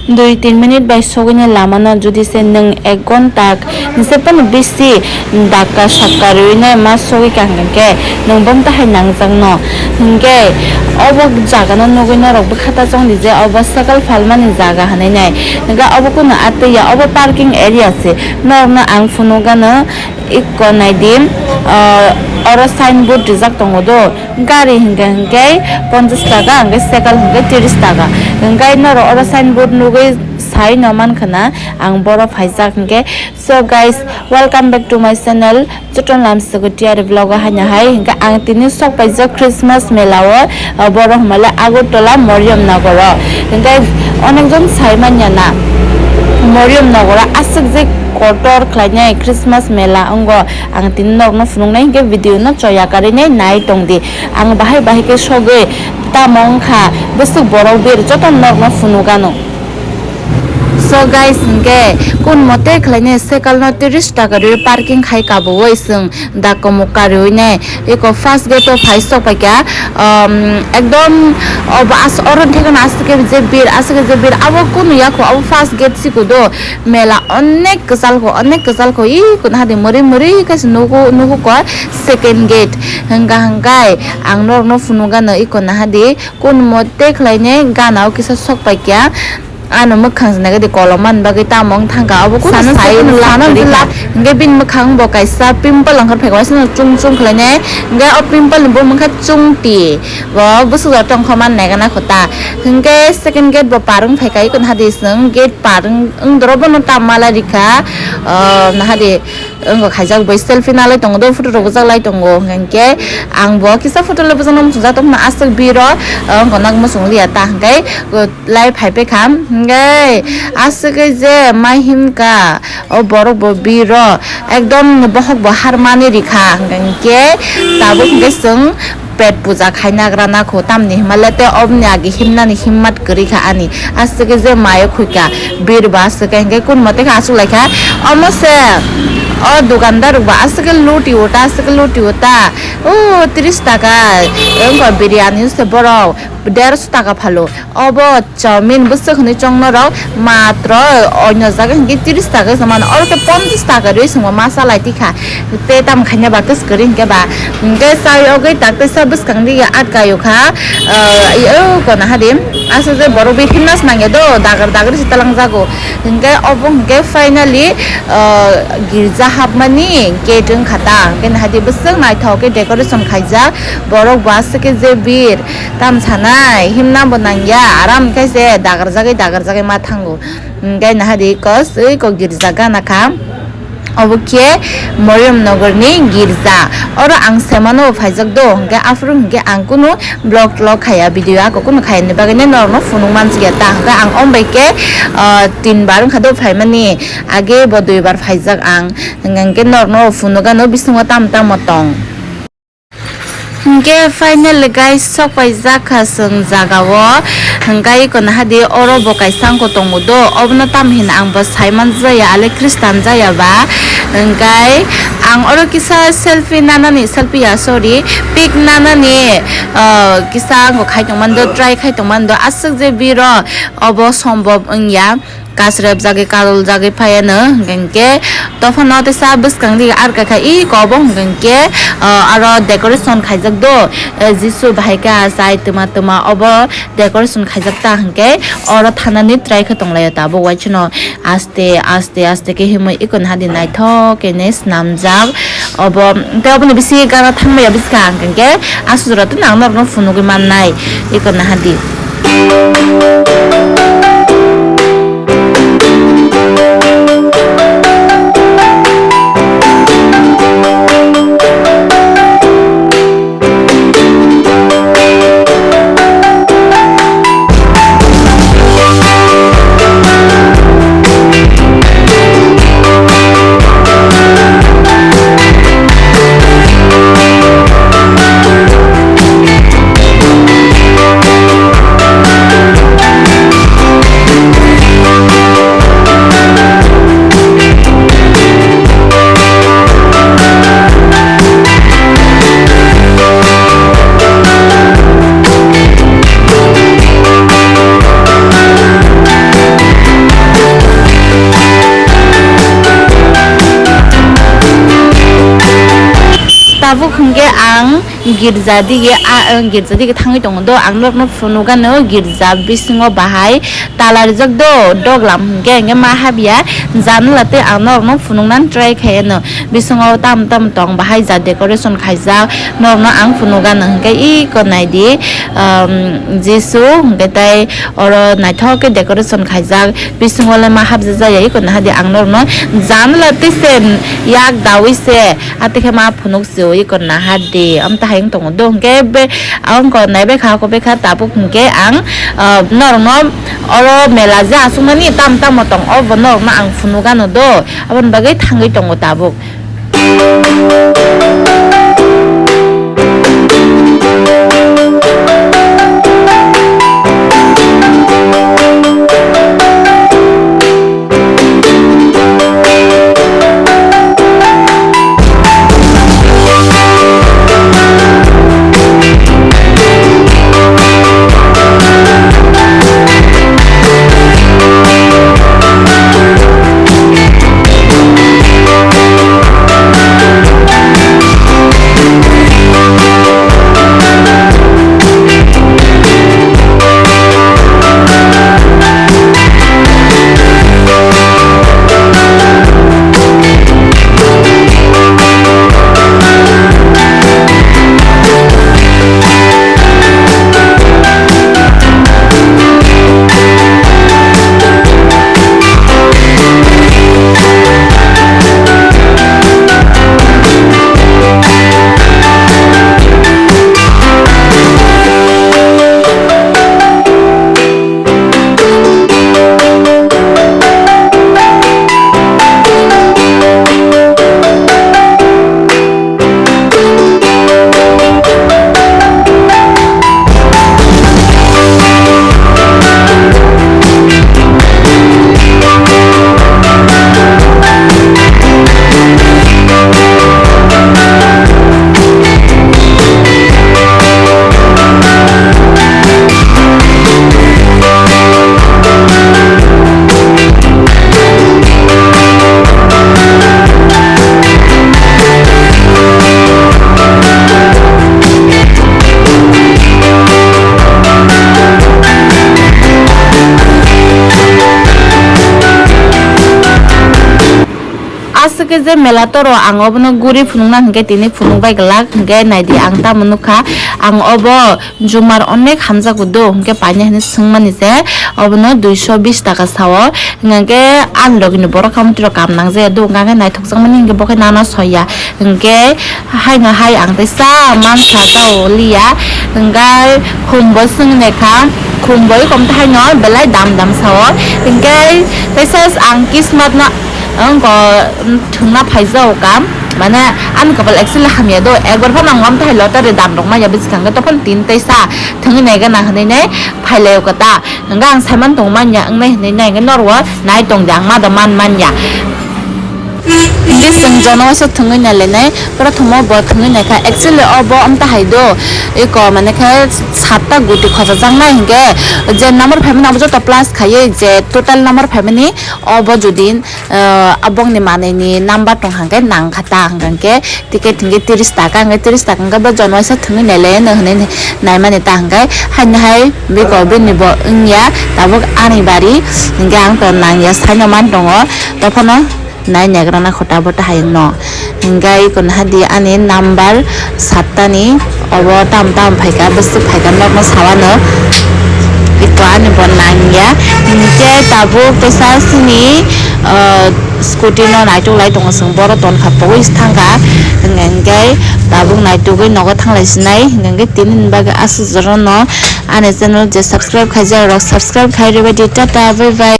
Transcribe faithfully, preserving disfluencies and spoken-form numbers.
Dui tin minute bai sogwini lamano jodi se nwng ek gonta ni se phano bisi dakka sakka rwinai ma sogwi ka hwnkhe nwng bom tahai nangjak no. Hwnkhe obo jaga no nugwi norok bwkha ta chong di je obo cycle phalmani jaga hinwi nai. Hwnkhe obo kunu atwi ya, obo parking area se. Norok no ang phunuk gano. Ikko naidi, ah, oro signboard rijak tongo do, gari hinkhe hinkhe ponchash taka, hinkhe cycle hinkhe trish taka. Hinkhe norok oro signboard nugwi sai no mankha na ang boro phaijak hinkhe. So guys, welcome back to my channel, Chotton Lamsoko Tiari vlog o haino hai hinkhe ang tini sok paijak Christmas mela o, ah, boro hwnmale Agartala Mariam Nagar o. Hinkhe onekjon sai manya na Mariam Nagar o aswk je kotor khlainai Christmas mela wngo. Ang tini norokno phunuknai hinkhe video no choya karwi nai nai tongdi. Ang bahai bahai khe sogwi tamo wngkha bwswk borok bir jotono norokno phunukgano. So guys, hinkhe kun mote khlainai cycle no trish taka rwi parking khai kabui chwng dak kwmuk karwi nai. Eko first gate o phai sok paikha, um, ekdom obo as-, oro thekno aswk khe je bir, aswk khe je bir, abo kunu yakho, abo first gate siko do. Mela onek kwchal kho, onek kwchal kho, i kun hadi mwrwi mwrwi khe se nugo, nugo kho second gate. Hwnkha hwnkhe ang norokno phunukgano i kun hadi kun mote khlainai gana o kisa sok paikha. Ano mwkhang se naikhe de kolom man bagwi tamo wng thangkha, obo kunu sana sai se kunu lak sana kwrwi se kha. Lak. Hwnkhe bini mwkhang bo kaisa pimple ongkhor phaikha, waisano chung chung khlainai. Hwnkhe o pimple ni bumung khe chungti. Bo bwswk rok tongkho man naikha na kho ta. Hwnkhe second gate bo par wng phaikha, ikon hadi chwng gate par wng, wng doro bono tam mala rikha. O, nahadi. Wngkha khaijak bai selfie nalai tongo do, photo rok bwchak lai tongo, hwnkhe ang bo kisa photo le bwchakna muchungjak tongmani aswk biro wngkha nak muchung liya ta hwnkhe lai phai paikha hwnkhe aswk khe je mai himkha o borok bo biro ekdom bohok bo harmani rikha hwnkhe tabuk hwnkhe chwng. Pet puja khai nagra nakho, tamni hima le tei oboni age himnani himmat kwrwi kha ani. Aswk khe je mayo khuika, bir ba aswk khe hinkhe kun mote khe achuk lai kha. Omo se o dukandar rok ba aswk khe luti o ta, aswk khe luti o ta. O tris taka wngkha biryani se borok derso taka phalo. Obo chowmin bwswk hwnwi chong norok matro oino jaga hinkhe tris taka se mano, oro khe ponchas taka rwi se masa lai tikha. Tei tamo khaina ba kwswk kwrwi hinkhe ba, hinkhe chayogwi tak teisa bwskang dige atkayo kha, ah, o kona hadi. Aswk je borok bai himna se nangya do, dagar dagar se talangjago. Hinkhe obo hinkhe finally, ah, girja hapmani gate wngkha ta. Hinkhe nahadi bwswk naithok khe decoration khaijak, borok bo aswk khe je bir tam sanai himna bo nangya, aram khe se dagar jagwi dagar jagwi ma thango. Hinkhe nahadi kos ui kok girja gana kha. Obo khe Mariam Nagar ni girja. Oro ang semano bo phaijak do, hinkhe aphuru hinkhe ang kunu vlog vlog khaya, video ako kunu khaya ni bagwi norok no phunuk mansiya ta. Hinkhe ang ombai khe, ah, tin bar wngkha do phaimani, age bo dui bar phaijak ang. Hinkhe norok no phunuk ano bisingo tamo tamo tong. Hinkhe finally guys, sok paijak kha chwng jaga o. Hinkhe iko nahadi oro bo kaisa wngkha tongo do, obono tamo hino ang bo sai man jaya, ale Christian jaya ba. Hinkhe ang oro kisa selfie nanani, selfie ya, sorry, pic nanani, ah, kisa wngkha khai tongmani do, try khai tongmani do, aswk je biro obo sombhob wngya. Kasrep jagwi kadol jagwi phaiya no, hinkhe dophano teisa bwskang dige ar kakha iko obo hinkhe, ah, aro decoration khaijak do, eh, Jisu bahai khe achai twma twma obo decoration khaijak ta hinkhe oro thanani try khe tonglaio tabuk waisano aste aste aste khe himwi iko nahadi naithok khe ne swnamjak obo tei oboni bisingo gana thangmaya bwskang hinkhe aswk jora tei ang norokno phunugwi mannai iko nahadi. Tabuk hwnkhe ang girja dige, a, ang girja dige thangwi tongo do, ang norokno phunukgano girja bisingo bahai tala rijak do, doglam hwnkhe, hwnkhe ma habya janala tei ang norokno phunuknani try khaiyano. Bisingo tam tam tong bahai ja decoration khaijak, norokno ang phunukgano hwnkhe iko naidi, um, Jisu hwnkhe tei oro naithok khe decoration khaijak, bisingo le ma habjajak ya iko nahadi ang norokno janala tei se yak dawi se. Atekhe ma phunuk se oi kor naha de, amta hai wng tongo do hwnkhe be, ang kor nai bekha, ako bekha tabuk hwnkhe ang, ah, norokno oro mela je aswkmani tam tamo tong, obo norokno ang phunuk ano do, aboni bagwi thangwi tongo tabuk. Aswk khe je mela toro ang obono guri phunukna hwnkhe tini phunuk bai glak, hwnkhe naidi ang tamo nukha, ang obo jumar onek hamjakgo do hwnkhe paina hinwi swngmani je obono duiso bish taka sao, hwnkhe ani logini borok khamtwi rok kam nangjaya do, hwnkhe naithokjakmani hwnkhe bo khe nana soya, hwnkhe haino hai ang teisa mansa tao liya, hwnkhe khumbo swngnaikha, khumbo oi kom tei haino belai dam dam sao, hwnkhe teisa ang kismat no wngkha thwngna phaijao kam, mane ani kopal actually hamya do, ekbar phano ang wam tei hai lottery dan rok manya bwskang khe tophon tin teisa thwngwi nai gana hinwi nai phailaio kata, hwnkhe ang saiman tong manya wngnai hinwi nai hwnkhe norwo nai tong di ang ma da man manya. Hwnkhe chwng jono waisa thwngwi nai lainai, prothomo bo thwngwi naikha. Actually obo amta hai do, eko mane khe satta guti khochajaknai hwnkhe je number phaimani abo joto plus khaiwi je total number phaimani obo jodi, ah, abongni manwini number tong hwnkhe nangkha ta hwnkhe ticket hwnkhe tris taka hwnkhe tris taka hwnkhe bo jono waisa thwngwi nai laino hwnwi naimani ta hwnkhe haino hai biko bini bo wngya tabuk ani bari hwnkhe ang to nangya saino man tongo tophano. Nai nagrana khota bo tahai wngno. Hingkai kon hadi ani number sattani obo tam tam phaika bwswk phaika nokno sawano. Iko ani bo nangya. Hinkhe tabuk teisa sini, ah, scooty no naituk lai tongo chwng boro tonkha pogwi thangkha. Hingkhe tabuk naitugwi nogo thanglai sinai. Hingkhe tini ni bagwi aswk jora no ani channel je subscribe khaijak rok subscribe khai rwbaidi. Tata bye bye.